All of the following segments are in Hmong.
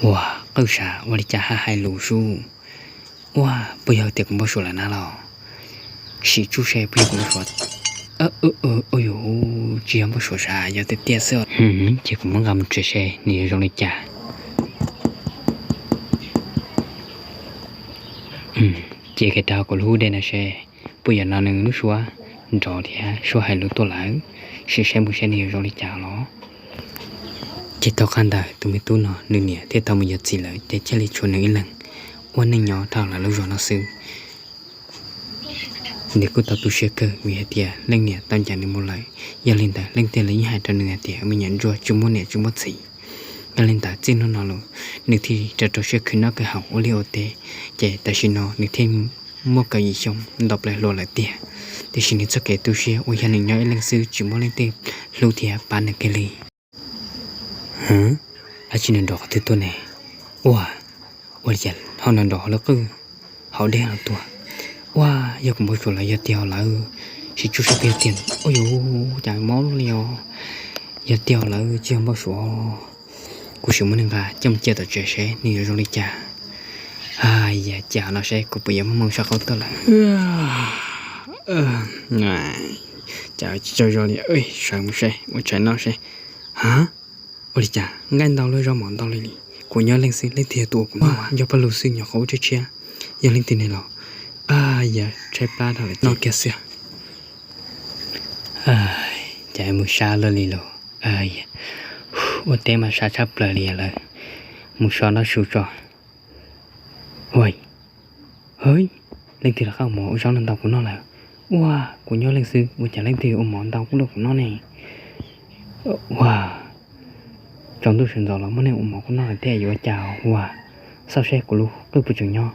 Ua, qwj sav ua li cas haj hais lus sub. Ua, puas yog tias kuv npau suav lawm na los? Sim tsuj seb puas yog kuv npau suav. Ua yus, tsis yog npau suav sav, yog tiag tiag xwb. Ces kuv muab nqa mus tsev seb nws yuav zoo li cas. Ces kiag rau kuv lub hub dej no seb puas yog no nws lub suab nrov thiab suab hais lus tuaj lawm, sim saib mus seb nws yuav zoo li cas los. Ces tom qab ntawd tus me tub no nws niam thiaj tau mus yuav txiv lawm ces thiaj li tshuav nws ib leeg ua neej nyob rau lawv lub zos no xwb. Nws kuj tau tu siab kawg vim hais tias leej niam tau ncaim nws mus lawm, yog li ntawd leej twg los yeej hais rau nws hais tias me nyuam ntsuag tsis muaj niam tsis muaj txiv. Yog li ntawd txij hnub no los nws thiaj rau rau siab khwv noj khwv haus ua liaj ua teb, ces tam sim no nws thiaj muaj kaum yim xyoo nto plaws hluas lawm tiag. Tiam sis nws txoj kev tu siab uas yog nws nyob ib leeg xwb tsis muaj leej twg hlub thiab pab nws kiag li. Dab tsi nws nrov qhov twg tuaj ne? Ua, ua li cas ho nrov nrov hauv lub qwj hauv dej no tuaj? Ua, yog kuv npau suav lawm yog tiag lawm, sim tsuj seb puas yog tiag. Ua yus, cas mob luaj li os. Yog tiag lawm tsis yog npau suav. Kuv sim muab nws nqa coj mus cia tom tsev seb nws yuav zoo li cas. Yog cas no seb kuv puas yuav muaj hmoo sab qaub tuaj lawm. Cas tsis tsaug zog li, sawv mus seb ua tshais noj seb. Ha, ua li cas nqaij ntau luaj zaub mov ntau li li. Kuv nyob leej xwb leej twg yog tus ua kuv noj? Nco paj lug xwb nyuam qhuav ua tshiab tshiab, yog leej twg ne los? Yog tshaib plab dhau lawm no kiag xwb. Cas mus sab luaj li los. Ua teb mas sab tshaj plaws li lawm. Mus so noj su tso. Ua, hwj, leej twg rov qab ua mov ua zaub no ntau kuv noj lawm? Ua, kuv nyob leej xwb ua cas leej twg ua mov ntau kuj luaj kuv noj ne? Ua, tsaus ntuj sawv ntxov los muaj neeg ua mov kuj noj lawm thiab yuav ua cas? Ua, xauj seb kuv lub qwj puas tseem nyob.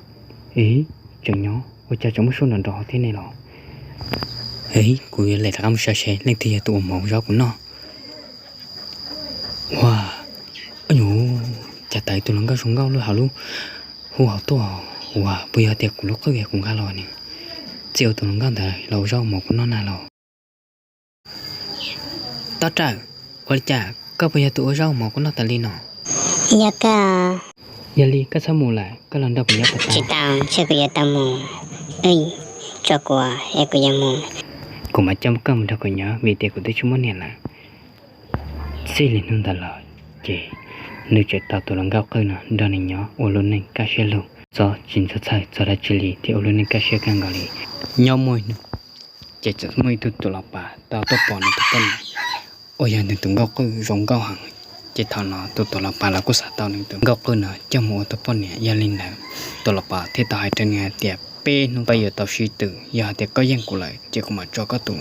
Ib, tseem nyob, ua cas tseem muaj suab nrov nrov thiab ne los? Ib, kuv yuav lem rov qab mus saib seb leej twg yog tus ua mov ua zaub kuv noj. Ua, yus, cas tawm tus hluas nkauj zoo nkauj lub hauv lub hub hauv tuaj. Ua, puas yog tias kuv lub qwj kuv nqa los ne? Txij ua tus hluas nkauj ntawd los ua zaub ua mov kuv noj na los. Tob Rawm, ua li cas koj puas yog tus ua zaub ua mov kuv noj tas li no? Yog koj. Yog li koj txhob mus lawm, koj los nrog kuv nyob puas tau? Tsis tau, ntshe kuv yuav tau mus. Tso kuv es kuv yuav mus. Kuv mam coj koj mus nrog kuv nyob vim tias kuv twb tsis muaj niam lawm. Txij li hnub ntawd los ces nws tseem tau tus hluas nkauj qwj no nrog nws nyob ua lub neej kaj siab lug, txob tsis ntxhov txhawj txog dab tsi li thiab ua lub neej kaj siab kawg nkaus li. Nyob muaj ib hnub ces txawm muaj ib tug tuam los pas tau tuaj pom nws tus poj niam uas yog nws tus nkauj qwj zoo nkauj heev. Ces thaum no tus tuam los pas los kuj xav tau nws tus nkauj qwj no coj mus ua tus poj niam. Yog li ntawd tuam los pas thiaj tau hais rau nws hais tias peb hnub peb yuav tau sib tw, yog hais tias koj yeej kuv lawm ces kuv mam tso koj tus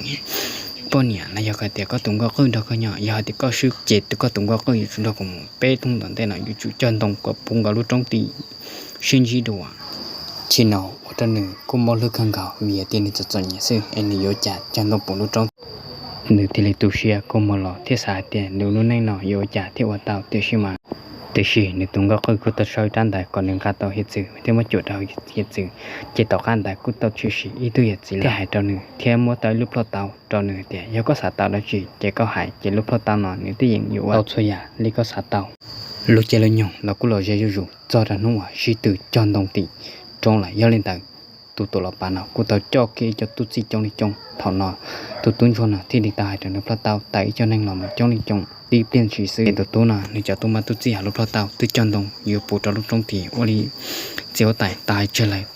poj niam, los yog hais tias koj tus nkauj qwj nrog koj nyob, yog hais tias koj swb ces koj tus nkauj qwj yuav tsum nrog kuv mus. Peb hnub tom ntej no yuav tsum cog ntoo kom puv nkaus lub roob tid sib ntsib dua. Thaum no ua rau nws kuj mob hlwb kawg nkaus vim tias nws txom txom nyem xwb es nws yuav ua cas cog ntoo puv lub roob. Nws thiaj li tu siab kua muag los thiab xav hais tias nws lub neej no yuav ua cas thiaj ua tau, tiam sis mas tiam sis nws tus nkauj qwj kuj tau sau ib rab ntawv kom nws nqa tau hiav txwv thiab muab cuam rau hiav txwv. Ces tom qab ntawd kuj tau tshwm sim ib tug yawm txiv thiaj hais rau nws thiab muab tau ib lub plhuaj taub rau nws hais tias yog koj xav tau dab tsi ces koj hais, ces lub plhuaj taub no nws twb yeej yuav ua tau txhua yam li koj xav tau. Lub caij lub nyoog los kuj los ze zuj zus txog rau hnub uas sib tw cog ntoo tim roob lawm. Yog li ntawd tus tuam los pas no kuj tau coj kiag ib co tub txij coob li coob. Thaum no tus tub ntsuag no thiaj li tau hais rau nws plhuaj taub tawm ib co neeg los mus coob li coob. Tib pliag ntshis xwb tus tub no nws cov tub mab tub txij hauv lub plhuaj taub twb cog ntoo yuav puv rau lub roob tid ua li txiv huab tais tau hais tseg lawm.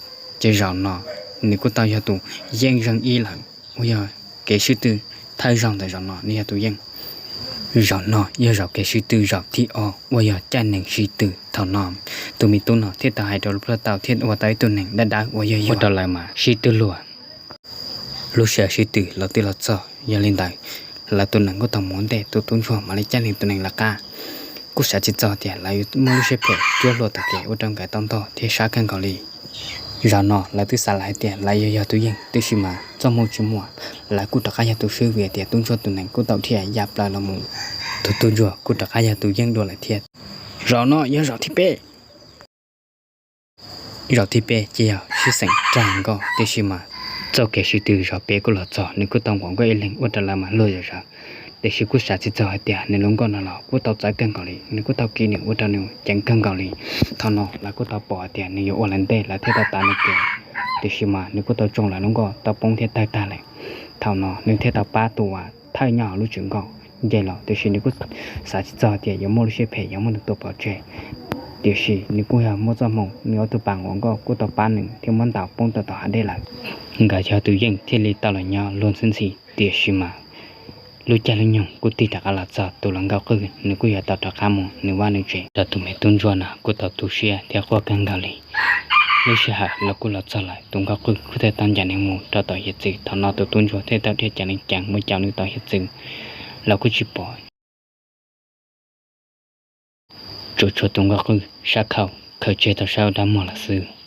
Ces zaum no nws kuj tau yog tus yeej zeej ib lawm, uas yog kev sib tw thawj zaug ntawm zaum no nws yog tus yeej. Zaum no yog zaum kev sib tw zaum thib ob uas yog caij nees sib tw. Thaum no tus me tub no thiaj tau hais rau lub plhuaj taub thiab ua tau ib tug nees dawb dawb uas yog ua rau lawv mas sib tw luag. Lub sij hawm sib tw los twb los txog, yog li ntawd lawv tus nees kuj tau mus ua ntej, tus tub ntsuag mam li caij nws tus nees lawv qab. Kuj xav tsis txog tias lawv yuav muaj lub siab phem cuab hlua taug kev ua rau nkawd tau ntog thiab sab kawg nkaus li. Zaum no lawv twb xav lawm hais tias lawv yuav yog tus yeej, tiam sis mas txoj hmoo tsis muaj, lawv kuj rov qab yog tus swb vim tias tub ntsuag tus nees kuj tau dhia ya plaws los mus. Tus tub ntsuag kuj rov qab yog tus yeej dua lawm thiab. Zaum no yog zaum thib peb. Zaum thib peb ces yog sib xeem rag nkauj, tiam sis mas txoj kev sib tw zaum peb kuj los txog, nws kuj tau nquam nkauj ib leeg ua rau lawv mas luag zom zaws. Tiam sis kuj xav tsis txog hais tias nws lub nkoj no los kuj tau txawv kawg nkaus li, nws kuj tau kiv nws ua rau nws ceev kawg nkaus li. Thaum no lawv kuj tau pom hais tias nws yuav ua lawv ntej, lawv thiaj tau tav nws kev. Tiam sis mas nws kuj tau tsoo lawv lub nkoj tau poob thiab tawg tag lawm. Thaum no nws thiaj tau pab tus uas thawj nyob hauv lub tsev nkoj nce los, tiam sis nws kuj xav tsis txog tias yuav muaj lub siab phem yuav muab nws tua pov tseg. Tiam sis nws kuj yog muaj txoj hmoo, nws ob tug pas nquas nkoj kuj tau pab nws thiab muab ntaus poob rau tom hav dej lawm. Nkawd yog tus yeej thiaj li tau los nyob luag ntxhi ntxhi, tiam sis mas lub caij lub nyoog kuj tig rov qab los txog tus hluas nkauj qwj, nws kuj yuav tau rov qab mus nws vaj nws tsev. Tus me tub ntsuag no kuj tau tu siab thiab quaj kawg nkaus li. Lub sij hawm lawv kuj los txog lawm, tus nkauj qwj kuj thiaj tau ncaim nws mus rau tom hiav txwv. Thaum no tus tub ntsuag thiaj tau dhia ceev li ceev mus caum nws tom hiav txwv, lawv kuj tsis pom, tsuas tshuav tus nkauj qwj sab khau khaws tseg tau sab ua dab muag lawm xwb.